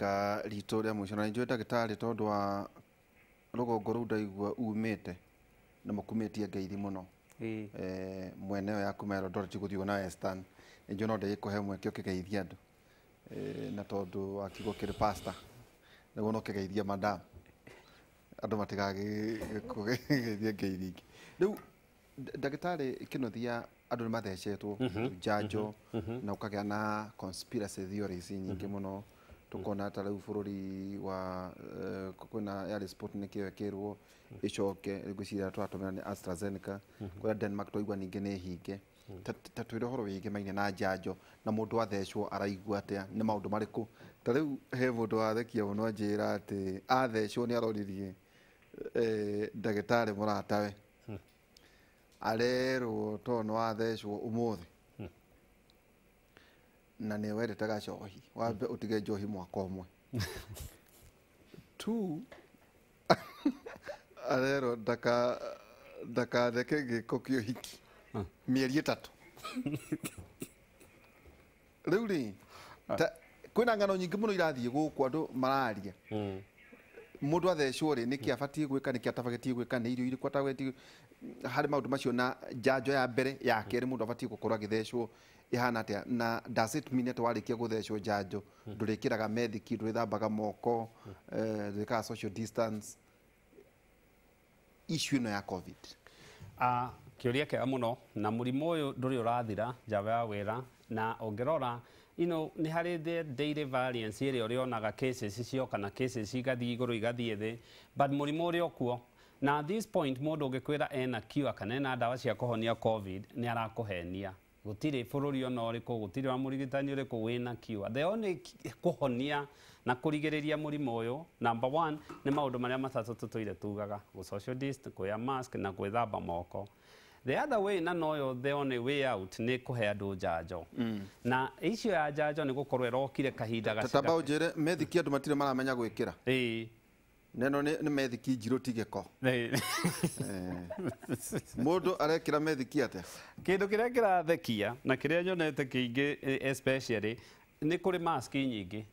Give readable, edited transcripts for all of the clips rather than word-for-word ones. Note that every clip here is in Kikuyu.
Ikenga ritũ rĩa mũico, na nĩnjũĩ ndagĩtarĩ tondũ wa rũgongo rũu ndaigua umĩte na mũkumĩtie ngeithi mũno. Mwena ĩyo ya kuma Eldoret gũthiĩ na Western, nĩnjũĩ no ndĩgĩkũhe mweke ũkĩgeithia andũ. Na tondũ wa kiugo kĩrĩ pastor, nĩguo no kĩgeithia madam, andũ matigagĩkũgeithia ngeithi ingĩ. Rĩu ndagĩtarĩ Kĩnuthia, andũ nĩ mathecetwo njanjo na ũkagĩa na conspiracy theories nyingĩ mũno. Tũkona ta rĩu bũrũri wa kwĩna yarĩ Sputnik ĩyo ĩkĩrwo ĩcoke, rĩu ngwĩciria tũratũmĩra nĩ AstraZeneca. Kũrĩa Denmark twaigua ningĩ nĩ hinge. Ta twĩre ũhoro wĩgemaine na njanjo, na mũndũ athecwo araigua atĩa, nĩ maũndũ marĩkũ? Ta rĩu he mũndũ wathekia mũno anjĩra atĩ athecwo nĩ aroririe ndagĩtarĩ mũratawe, arerwo to nĩ wathecwo ũmũthĩ na nĩ wendete gacohi, wambe ũtige njohi mwaka ũmwe tu. Arerwo ndakatheke gĩko kĩa ũhiki mĩeri 3. Rĩu rĩ, kwĩna ng'ano nyingĩ mũno irathiĩ gũkũ andũ mararia. Mũndũ athecwo rĩ, nĩkĩ abatiĩ gwĩka, nĩkĩ atabatiĩ gwĩka, nĩ irio irĩkũ atabatiĩ harĩ maũndũ macio, na njanjo ya mbere, ya kerĩ mũndũ abatiĩ gũkorwo agĩthecwo ĩhana atĩa, na does it mean atĩ warĩkia gũthecwo njanjo ndũrĩkĩraga methiki, ndũrĩthambaga moko, ndũrĩkaga social distance, issue ĩno ya COVID? Kĩũria kĩega mũno, na mũrimũ ũyũ ndũrĩ ũrathira njamba ya wĩra, na ũngĩrora nĩ harĩ the daily variance ĩrĩa ũrĩonaga cases cioka na cases igathiĩ igũrũ, igathiĩ thĩ, but mũrimũ ũrĩ o kuo. Na at this point mũndũ ũngĩkwĩra ena cure kana ena ndawa cia kũhonia COVID nĩ arakũhenia. Gũtirĩ bũrũri ona ũrĩkũ, gũtirĩ wa mũrigitani ũrĩkũ wĩna cure. The only kũhonia na kũrigĩrĩria mũrimũ ũyũ, number one, nĩ maũndũ marĩa matatũ tũtũire tugaga: gũ social distance, kuoya mask na gwĩthamba moko. The other way, na noyo the only way out, nĩ kũhe andũ njanjo. Na icio ya njanjo nĩ gũkorwo ĩrokire kahinda Tamba ũnjĩre, methiki andũ matirĩ maramenya gwĩkĩra. Neno nĩ methiki njirũ ti gĩko. Mũndũ arekĩra methiki atĩa? Kĩndũ kĩrĩa kĩrathekia na kĩrĩa nyonete kĩingĩ, especially nĩ kũrĩ mask nyingĩ,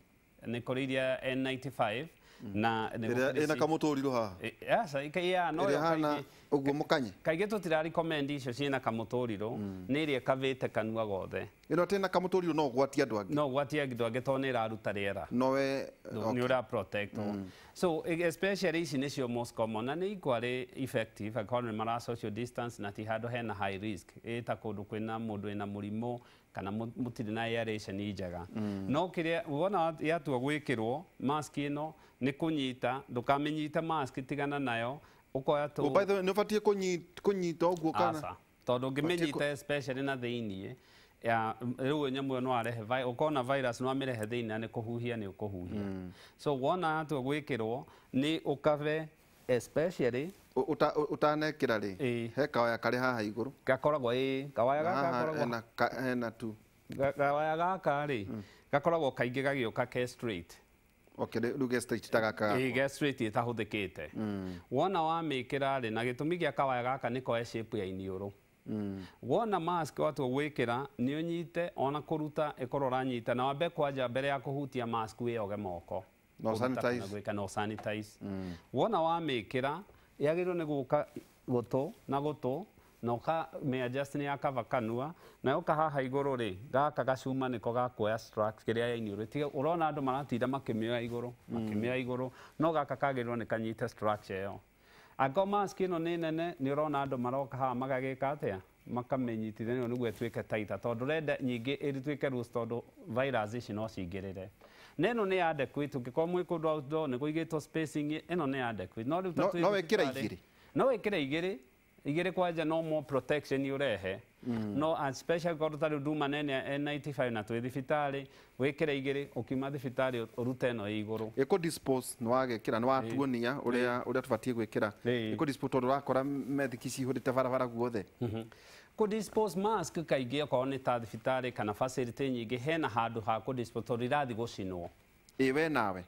nĩ kũrĩ iria N95 na nĩ Ĩrĩa gũkĩrĩ ĩna kamũtũrirũ haha? Aca, ya, no Ĩrĩa yo hana kaingĩ ũguo mũkanye? Kaingĩ tũtira recommend icio ciĩna kamũtũrirũ, nĩ ĩrĩa ĩkavĩte kanua gothe. Ĩno atĩ na kamũtũrirũ no ũgwatie andũ angĩ? No ũgwatie andũ angĩ tondũ nĩ ĩraruta rĩera. Nowe, Nĩ ũra protect. So especially ici nĩcio most common na nĩ equally effective angĩkorwo nĩ mara social distance na ti handũ hena high risk, ĩ ta kũndũ kwĩna mũndũ wĩna mũrimũ kana mũtirĩ na aeration njega. No kĩrĩa wona yatua gwĩkĩrwo mask ĩno nĩ kũnyita, ndũkamĩnyite mask, tigana nayo, ũkoya tũ Oh, by the way, nĩ ũbatiĩ kũnyita ũguo kana? Aca, tondũ ũngĩmĩnyita especially na thĩiniĩ ya rĩu nyamũ ĩyo no arehe ũkona virus no amĩrehe thĩiniĩ na nĩ kũhuhia nĩ ũkũhuhia. So wona yatua gwĩkĩrwo nĩ ũkave especially Ũtanekĩra rĩ, he kawaya karĩ haha igũrũ. Gakoragwo, ĩ, kawaya gaka Haha gakoragwo hena tu. Kawaya gaka rĩ, gakoragwo kaingĩ gagĩũka ke straight. Okay, rĩu ge straight ta gaka Ĩ, gakwa. ge straight ĩtahũthĩkĩte. Wona wamĩkĩra rĩ, na gĩtũmi gĩa kawaya gaka nĩ koe shape ya iniũrũ. Wona mask watua gwĩkĩra nĩ ũnyite, ona kũruta ĩkorwo ũranyita, na wambe kwanja mbere ya kũhutia mask wĩyoge moko. No Kũruta kana sanitize. gwĩka no sanitize. Wona wamĩkĩra yagĩrĩirwo nĩ gũka gũtũ na gũtũ, na ũkamĩ adjust nĩ ya cover kanua, na yoka haha igũrũ rĩ, gaka gacuma nĩko gakuoya structure kĩrĩa ya iniũrũ. Tiga ũrona andũ maratinda makĩmĩoya igũrũ, makĩmĩoya igũrũ, no gaka kagĩrĩirwo nĩ kanyite structure ĩyo. Angĩkorwo mask ĩno nĩ nene, nĩ ũrona andũ maroka haha magagĩka atĩa? Makamĩnyitithania nĩguo ĩtuĩke tighter, tondũ ũrenda nyingĩ ĩtuĩke loose tondũ virus ici no cingĩrĩre. Na ĩno nĩ adequate, ũngĩkorwo mwĩ kũndũ outdoor nĩ kũigĩtwo spacing, ĩno nĩ adequate. No rĩu ta twĩ No wĩkĩre thibitarĩ, igĩrĩ? No wĩkĩre igĩrĩ, igĩrĩ kwanja no more protection ũrehe. No especially korwo ta rĩu nduma nene N95 na twĩ thibitarĩ, wĩkĩre igĩrĩ, ũkiuma thibitarĩ ũrute ĩno ĩ igũrũ. Ĩkũ dispose nĩ wagĩkĩra, nĩ watuonia ũrĩa tũbatiĩ gwĩkĩra. Ĩkũ dispose tondũ ũrakora methiki cihũrĩte barabara guothe. Kũ dispose mask kaingĩ okorwo nĩ ta thibitarĩ kana facility nyingĩ hena handũ ha kũ dispose tondũ irathiĩ gũcinwo. Ĩ we nawe?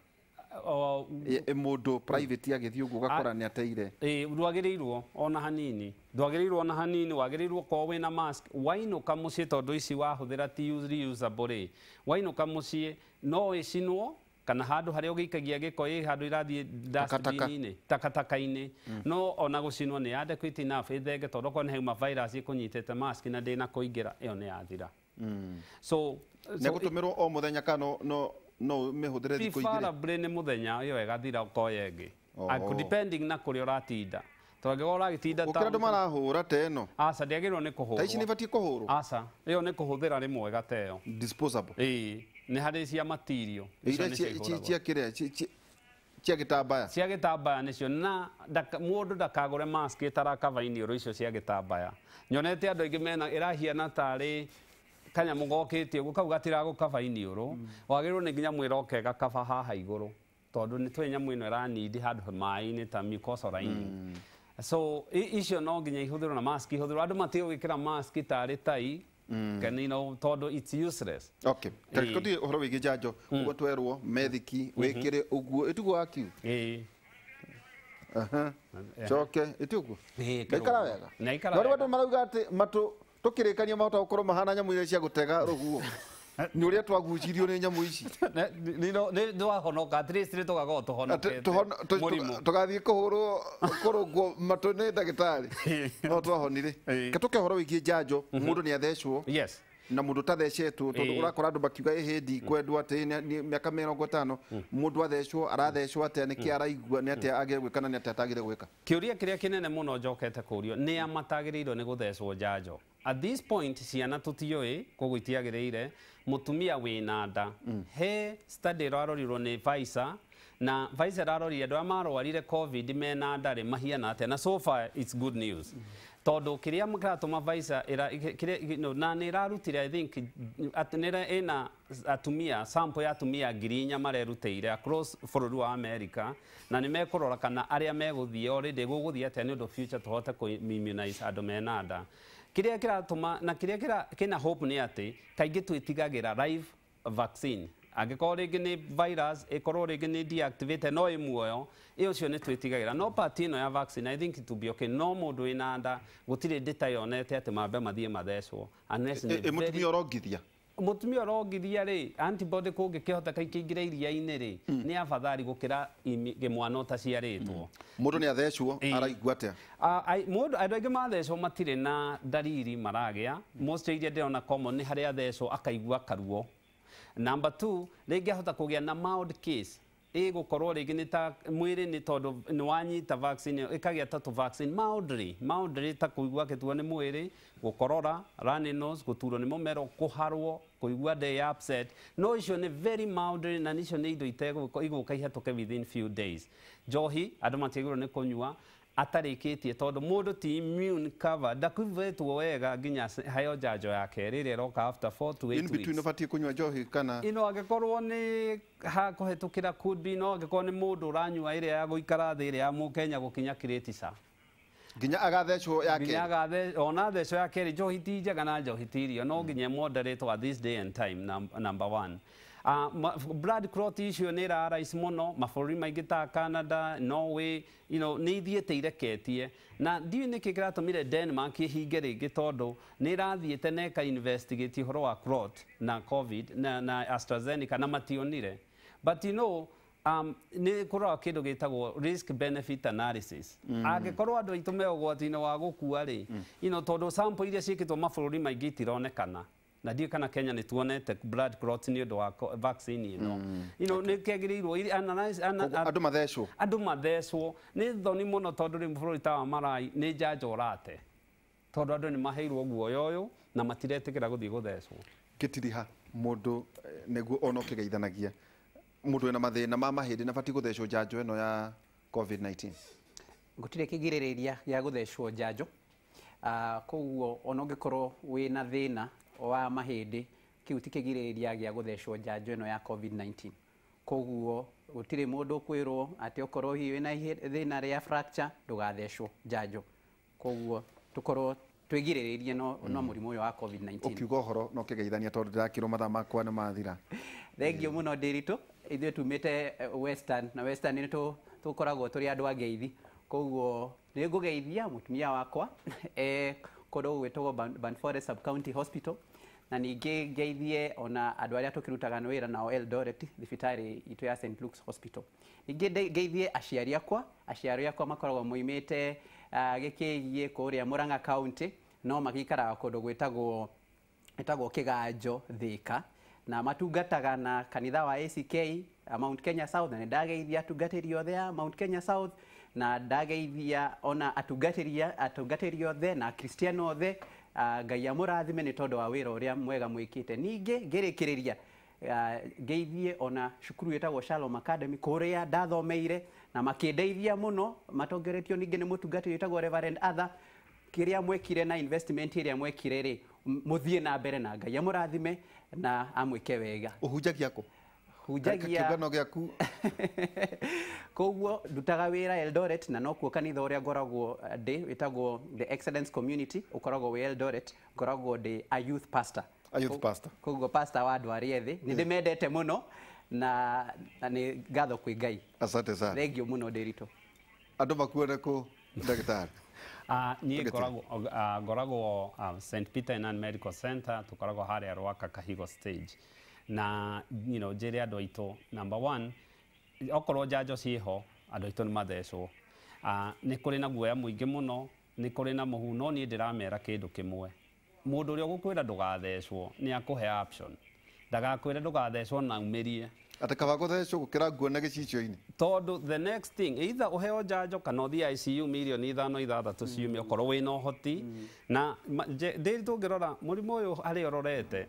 Ĩ mũndũ private agĩthiĩ ũguo ũgakora nĩ ateire. Ĩ, ndwagĩrĩirwo ona hanini. Ndwagĩrĩirwo ona hanini, wagĩrĩirwo korwo wĩna mask, wainũka mũciĩ tondũ ici wahũthĩra ti reusable rĩ, wainũka mũciĩ no ĩcinwo Kana handũ harĩa ũgĩikagia gĩko ĩ handũ irathiĩ dustbin-inĩ, takataka-inĩ. No ona gũcinwo nĩ adequate enough ĩthenge tondũ okorwo nĩ hauma virus ĩkũnyitĩte mask na ndĩna kũingĩra ĩyo nĩ yathira. So nĩ gũtũmĩrwo o mũthenya kana no mĩhũthĩre thikũ igĩrĩ? Preferably nĩ mũthenya ĩyo ĩgathira ũkoya ĩngĩ. Depending na kũrĩa ũratinda. Tondũ angĩkorwo ũragĩtinda ta ũkĩra andũ marahũra ta ĩno. Aca, ndĩagĩrĩirwo nĩ kũhũrwo. Ta ici nĩ ibatiĩ kũhũrwo? Aca, ĩyo nĩ kũhũthĩra rĩmwe ĩgateo. Disposable. Ĩĩ, nĩ harĩ cia material. Iria cia kĩrĩa, cia gĩtambaya. Cia gĩtambaya nĩcio, na mũndũ ndakagũre mask ĩtarakaba iniũrũ icio cia gĩtambaya. Nyonete andũ aingĩ mena ĩrahiana tarĩ kanyamũ gokĩte ũguo, kau gatiragũkaba iniũrũ. Wagĩrĩirwo nĩ nginya mwĩra oke gakaba haha igũrũ. Tondũ nĩ tũĩ nyamũ ĩno ĩranindi handũ maĩ-inĩ ta mucosal lining. So icio no nginya ihũthĩrwo na mask ihũthĩrwo. Andũ matige gwĩkĩra mask tarĩ tai, kana tondũ it's useless. Okay. Tareke tũthiĩ ũhoro wĩgiĩ njanjo. Ũguo twerwo methiki wĩkĩre ũguo ĩtiguo wakiu. Aha. Coke ĩtiguo. Naikara wega. Naikara No rĩu wega. andũ marauga atĩ matũ tũkĩrĩkania mahota gũkorwo mahana nyamũ iria cia gũtega rũguo. Nĩ ũrĩa twagucirio nĩ nyamũ ici. Nĩ twahonoka, at least nĩ tũgakorwo tũhonokete mũrimũ. Tũgathiĩ kũhũrwo kũrũngwo matũ nĩ ndagĩtarĩ. No twahonire. Reke tũke ũhoro wĩgiĩ njanjo, mũndũ nĩ athecwo. Yes. Na mũndũ ũtathecetwo, tondũ ũrakora andũ makiuga ĩhĩ ndikwendwo atĩ nĩ mĩaka 50, mũndũ athecwo, arathecwo atĩa, nĩkĩ araigua, nĩ atĩa agĩrĩire gwĩka na nĩ atĩa atagĩrĩire gwĩka. Kĩũria kĩrĩa kĩnene mũno njokete kũũrio, nĩ a matagĩrĩirwo nĩ gũthecwo njanjo? At this point ciana tũtiũĩ, koguo itiagĩrĩire. Mũtumia wĩna nda, he study ĩrarorirwo nĩ Pfizer, na Pfizer ĩrarorire andũ arĩa marwarire COVID mena nda rĩ mahiana atĩa, na so far it's good news. Tondũ kĩrĩa kĩratũma Pfizer kĩrĩa, na nĩ ĩrarutire, I think, atĩ nĩ ĩna atumia, sample ya atumia 4,000 marerutĩire across bũrũri wa America, na nĩ mekũrora kana arĩa megũthiĩ already gũgũthiĩ atĩa nĩ ũndũ future tũhote kũ-immunize andũ mena nda. Kĩrĩa kĩratũma na kĩrĩa kĩna hope nĩ atĩ kaingĩ twĩtigagĩra live vaccine. Angĩkorwo rĩngĩ nĩ virus, ĩkorwo rĩngĩ nĩ deactivated no ĩ muoyo, ĩyo ũcio nĩ twĩtigagĩra. No part ĩno ya vaccine, I think it will be okay. No mũndũ wĩna nda, gũtirĩ data yonete atĩ mambe mathiĩ mathecwo. Unless nĩ Ĩ mũtumia very ũrongithia? Mũtumia ũrongithia rĩ, antibody kũngĩkĩhoteka ikĩingĩre iria-inĩ rĩ, nĩ afadhali gũkĩra mwana ũtaciarĩtwo. Mũndũ nĩ athecwo, araigua atĩa? Mũndũ, andũ aingĩ mathecwo matirĩ na ndariri maragĩa. Most iria ndĩrona common nĩ harĩa athecwo akaigua karuo. Number 2, rĩngĩ ahota kũgĩa na mild case. Ĩgũkorwo rĩngĩ nĩ ta mwĩrĩ nĩ tondũ nĩ wanyita vaccine ĩyo, ĩkagĩa ta tũ vaccine mildly, mildly ta kũigua gĩtuo nĩ mwĩrĩ, gũkorora, runny nose, gũturwo nĩ mũmero, kũharwo, kũigua ndĩ upset. No icio nĩ very mildly na icio nĩ indo igũka ihĩtũke within few days. Njohi, andũ matiagĩrĩirwo nĩ kũnyua atarĩkĩtie tondũ mũndũ ti immune cover, ndakuvetwo wega nginya heo njanjo ya kerĩ ĩrĩa ĩroka after 4 to 8 In between weeks. ũbatiĩ kũnyua njohi kana? Ino angĩkorwo nĩ ha kũhetũkĩra could be, no angĩkorwo nĩ mũndũ ũranyua ĩrĩa ya gũikara thĩ ĩrĩa ya mũkenya gũkinya kĩrĩti ca. Nginya agathecwo ya Nginya kerĩ. ona thecwo ya kerĩ, njohi ti njega na njohi ti irio, no nginya moderate at this day and time, number 1. Blood clot icio nĩ ĩra-rise mũno mabũrũri maingĩ ta Canada, Norway, nĩ ithiĩte ireketie. Na ndiũĩ nĩkĩ kĩratũmire Denmark ĩhinge rĩngĩ tondũ nĩ ĩrathiĩte na ĩka investigate ũhoro wa clot na COVID na AstraZeneca na mationire. But nĩ kũrora kĩndũ gĩtagwo risk benefit analysis. Angĩkorwo andũ aitũ me ũgwati-inĩ wa gũkua rĩ, tondũ sample iria ciĩkĩtwo mabũrũri maingĩ itironekana. Na ndiũĩ kana Kenya nĩ tuonete blood clot nĩ ũndũ wa vaccine ĩno. Nĩ kĩagĩrĩirwo analyze, Koguo andũ mathecwo. Andũ mathecwo. Nĩ thoni mũno tondũ rĩu bũrũri ta wa Malawi nĩ njanjo ũrate. Tondũ andũ nĩ maheirwo guoya ũyũ na matiretĩkĩra gũthiĩ gũthecwo. Gĩtiriha mũndũ nĩguo ona ũkĩgeithanagia mũndũ wĩna mathĩna ma mahĩndĩ na batiĩ gũthecwo njanjo ĩno ya COVID-19. Gũtirĩ kĩgirĩrĩria gĩa gũthecwo njanjo. Koguo ona ũngĩkorwo wĩna thĩna wa mahĩndĩ, kĩu ti kĩgirĩrĩria gĩa gũthecwo njanjo ĩno ya COVID-19. Koguo gũtirĩ mũndũ ũkwĩrwo atĩ okorwo hihi wĩna thĩna rĩa fracture ndũgathecwo njanjo. Koguo tũkorwo twĩgirĩrĩrie no mũrimũ ũyũ wa COVID-19. Ũkiuga ũhoro no ũkĩgeithania tondũ ndĩrakĩrwo mathaa makwa nĩ mathira. Thengiũ mũno Ndiritu. Ithuĩ tumĩte Western, na Western nĩ tũkoragwo tũrĩ andũ a ngeithi. Koguo nĩ ngũgeithia mũtumia wakwa, kũndũ gwĩtagwo Burnt Forest Sub-County Hospital. Na ningĩ ngeithie ona andũ arĩa tũkĩrutaga wĩra nao Eldoret, thibitarĩ itũ ya St Luke's Hospital. Ningĩ ngeithie aciari akwa. Aciari akwa makoragwo moimĩte gĩkĩgiĩ kũrĩa Murang'a County, no magĩikaraga kũndũ gwĩtagwo Kĩganjo Thĩka, na matungataga na kanitha wa ACK Mount Kenya South. Na nĩndageithia atungatĩri othe a Mount Kenya South, na ndageithia ona atungatĩri othe na Akristiano othe. Ngai amũrathime nĩ tondũ wa wĩra ũrĩa mwega mwĩkĩte. Ningĩ ngĩrĩkĩrĩria ngeithie ona cukuru ĩtagwo Shalom Academy kũrĩa ndathomeire na makĩndeithia mũno, matongoretio ningĩ nĩ mũtungatĩri wĩtagwo Reverend Arthur. Kĩrĩa mwekire na investment ĩrĩa mwekire rĩ, mũthiĩ na mbere na Ngai amũrathime na amwĩke wega. Ũhunjagia kũ? Hunjagia kĩũngano gĩaku. Koguo ndutaga wĩra Eldoret, na nokuo kanitha ũrĩa ngoragwo ndĩ wĩtagwo The Excellence Community, ũkoragwo wĩ Eldoret. Ngoragwo ndĩ a youth pastor. A youth pastor. Koguo pastor wa andũ arĩa ethĩ. Nĩ ndĩmendete mũno na nĩ ngatho kwĩ Ngai. Asante sana. Thank you mũno Ndiritu. Andũ makuone kũ ndagĩtarĩ? Niĩ ngoragwo St Peter Inani Medical Center, tũkoragwo harĩa Rwaka Kahigo stage. Na njĩre andũ aitũ, number one, okorwo njanjo ciĩho, andũ aitũ nĩ mathecwo. Nĩ kũrĩ na guoya mũingĩ mũno, nĩ kũrĩ na mũhu, no niĩ ndĩramera kĩndũ kĩmwe. Mũndũ ũrĩa ũgũkwĩra ndũgathecwo nĩ akũhe option. Ndagakwĩre ndũgathecwo na umĩrie. Atĩ kaba gũthecwo gũkĩra nguone gĩcicio-inĩ. Tondũ the next thing, either ũheo njanjo kana ũthiĩ ICU mirioni 5 6 ciumia okorwo wĩna ũhoti. Na ndĩri tũngĩrora mũrimũ ũyũ harĩa ũrorete,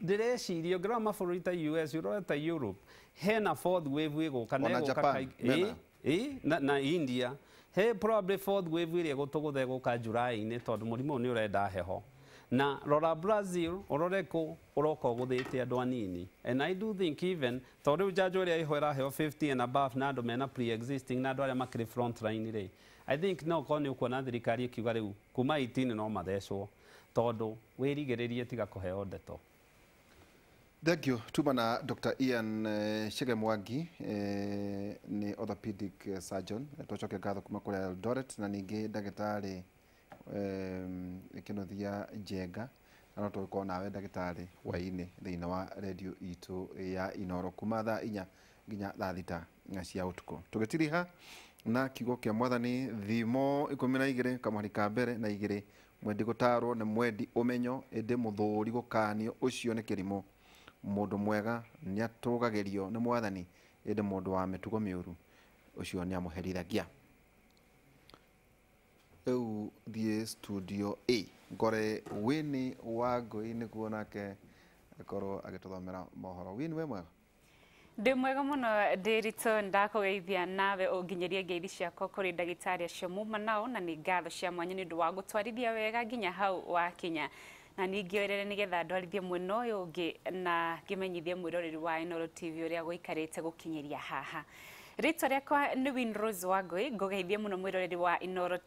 ndĩreciria ũngĩrora mabũrũri ta US, ũrore ta Europe, hena fourth wave ĩgũka na ĩgũka na India, he probably fourth wave ĩrĩa ĩgũtũgũtha ĩgũka July-inĩ tondũ mũrimũ ũyũ nĩ ũrenda heho. Na rora Brazil, ũrore kũ ũroka ũgũthĩte andũ anini. And I do think even tondũ rĩu njanjo ĩrĩa ĩho ĩraheo 50 and above na andũ mena pre-existing na andũ arĩa makĩrĩ front line rĩ, I think no okorwo nĩ ũkuona thirikari ĩkiuga rĩu kuma 18 no mathecwo tondũ wĩrigĩrĩrie tiga kũheo ndeto. Thank you. Tuma na Dr. Ian Chege Mwangi, nĩ orthopedic surgeon. Twacokia ngatho kuma kũrĩa Eldoret, na ningĩ ndagĩtarĩ Kĩnuthia Njenga, na no tũgĩkorwo nawe ndagĩtarĩ hwaĩ-inĩ thĩinĩ wa radio itũ ya Inoro kuma thaa 4 nginya thaa 6 cia ũtukũ. Tũgĩtiriha na kiugo kĩa mwathani thimo 12 kamũhari ka mbere na 2, mwendi gũtarwo nĩ mwendi ũmenyo, ĩndĩ mũthũri gũkanio ũcio nĩ kĩrimũ. Mũndũ mwega nĩ atũgagĩrio nĩ mwathani, ĩndĩ mũndũ wa mĩtugo mĩũru ũcio nĩ amũherithagia. Rĩu thiĩ studio A ngore Winnie Wangũi nĩguo nake akorwo agĩtũthomera mohoro. Winnie, wĩ mwega? Ndĩ mwega mũno Ndiritu, ndakũgeithia nawe ũnginyerie ngeithi ciakwa kũrĩ ndagĩtarĩ acio muma nao, na nĩ ngatho cia mwanya nĩ ũndũ wa gũtwarithia wega nginya hau wakinya. Na ningĩ oerere nĩgetha ndwarithie mwena ũyũ ũngĩ na ngĩmenyithie mwĩroreri wa Inooro TV ũrĩa gũikarĩte gũkinyĩria haha. Rĩtwa rĩakwa nĩ Winrose Wangũi, ngũgeithie mũno mwĩroreri wa Inooro.